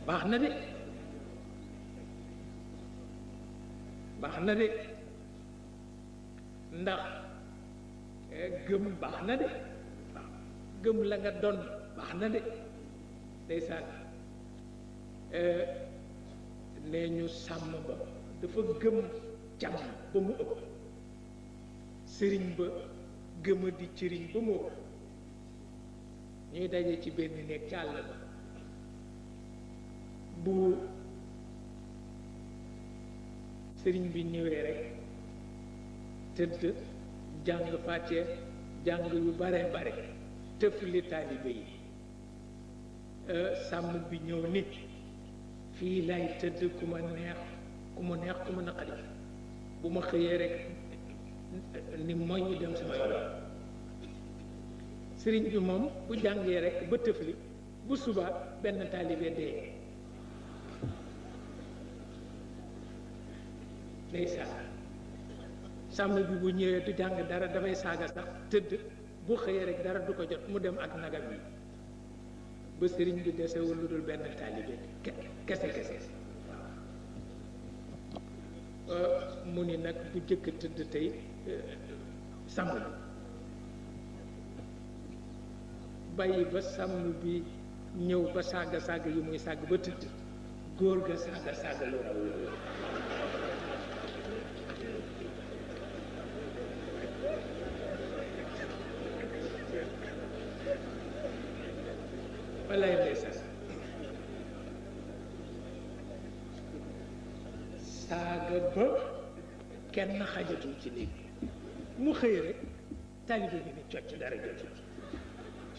baax na de baax na de ndax gëm baax na de waaw gëm la nga doon baax na de ndeysaan nee ñu sàmm ba dafa gëm càmm ba mu ëpp sëriñ ba gëma di cëriñ ba mu ëpp ñuy daje ci benn néeg ci àll ba bu sëriñ bi ñëwee rek tëdd jàng fàccee jàng yu bare bare tëfli taalibe yi sàmm bi ñëw nit fii lay tëdd ku ma neex ku mu neex ku ma naqari bu ma xëyee rek ni mooy ñu dem sama yoon sëriñ bi moom bu jàngee rek ba tëfli bu subaa benn taalibe dee ndeysaan sàmm bi bu ñëwee du jàng dara dafay saaga sax tëdd bu xëyee rek dara du ko jot mu dem ak nagam yi ba sëriñ bi desewul lu dul benn taalibe kese kese waaw mu ni nag bu jëkk tëdd tey sàmm bi bàyyi ba sàmm bi ñëw ba saaga saaga yi muy sàgg ba tëdd góor ga saaga saaga lu raw loolu wallaay ndeysaan saaga ba kenn xajatul ci néeg mu xëy rek taalibe bi ni cocc dara jotul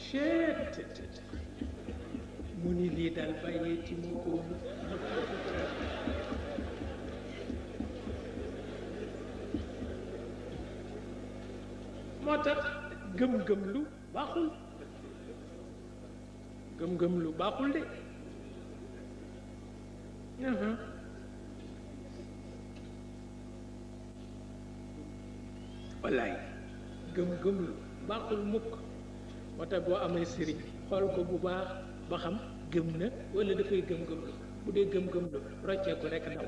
chet mu ni lii daal bàyyee ci moo ko moo tax gëm-gëm lu baaxul gëm-gëm lu baaxul de wallaay gëm-gëm lu baaxul mukk moo tax boo amee sëriñ xool ko bu baax ba xam gëm na wala dafay gëm-gëm lu bu dee gëm-gëm lu rocceeku rek ndaw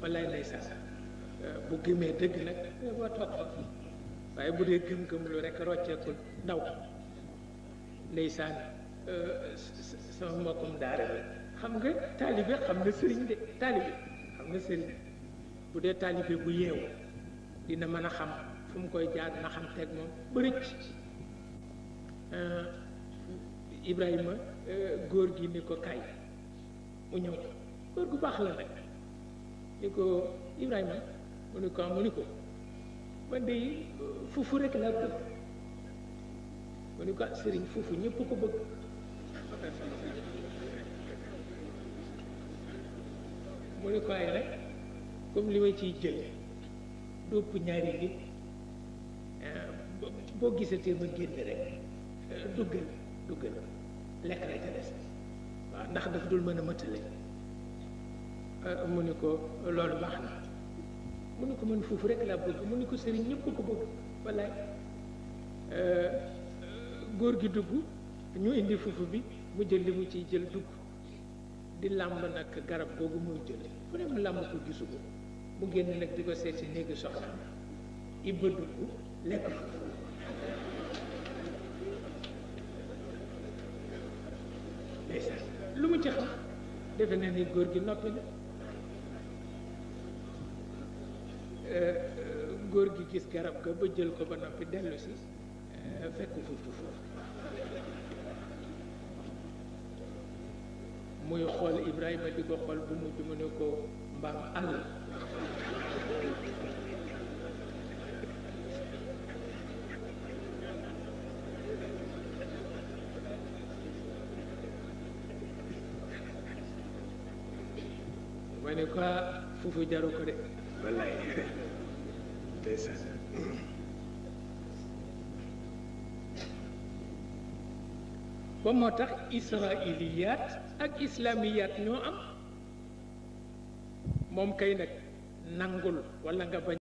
wallaay ndeysaan bu gëmee dëgg nag ba toog fa waaye bu dee gëm-gëm lu rek rocceekul ndaw ndeysaan sama mbokkum daara bi xam nga taalibe xam na sëriñ de taalibe xam na sëriñ bu dee taalibe bu yeewu dina mën a xam fu mu koy jaar na xam teg moom ba rëcc Ibrahima góor gi ni ko kay mu ñëw góor gu baax la nag ni ko Ibrahima mu ni ko man de fufu rek laa bëgg mu ni ko sëriñ fufu ñëpp ko bëgg mu ni ko ay rek comme li ma ciy jël dopp ñaari nit boo gisatee ma génn rek duggal lekk la ca des waaw ndax daf dul mën a mëtale mu ni ko loolu baax na mu ni ko man foofu rek laa bëgg mu ni ko sëriñ ñëpp ko bëgg wallaay góor gi dugg ñu indi fufu bi mu jël li mu ciy jël dugg di làmb nag garab googu muy jël fu ne mu làmb ko gisu ko mu génn nag di ko seet si néegi soxna ibba dugg lekk fufu ndeysaan lu mu ci xam defe na ni góor gi noppi na góor gi gis garab ga ba jël ko ba noppi dellu si fekk fufu foofu muy xool Ibrahima di ko xool bu mujj mu ne ko mbaam àll ma ne ko fufu jaru ko de wallaay ndeysaan ba moo tax israiliyaat ak islamiyaat ñoo am moom kay nag nangul walla nga bañ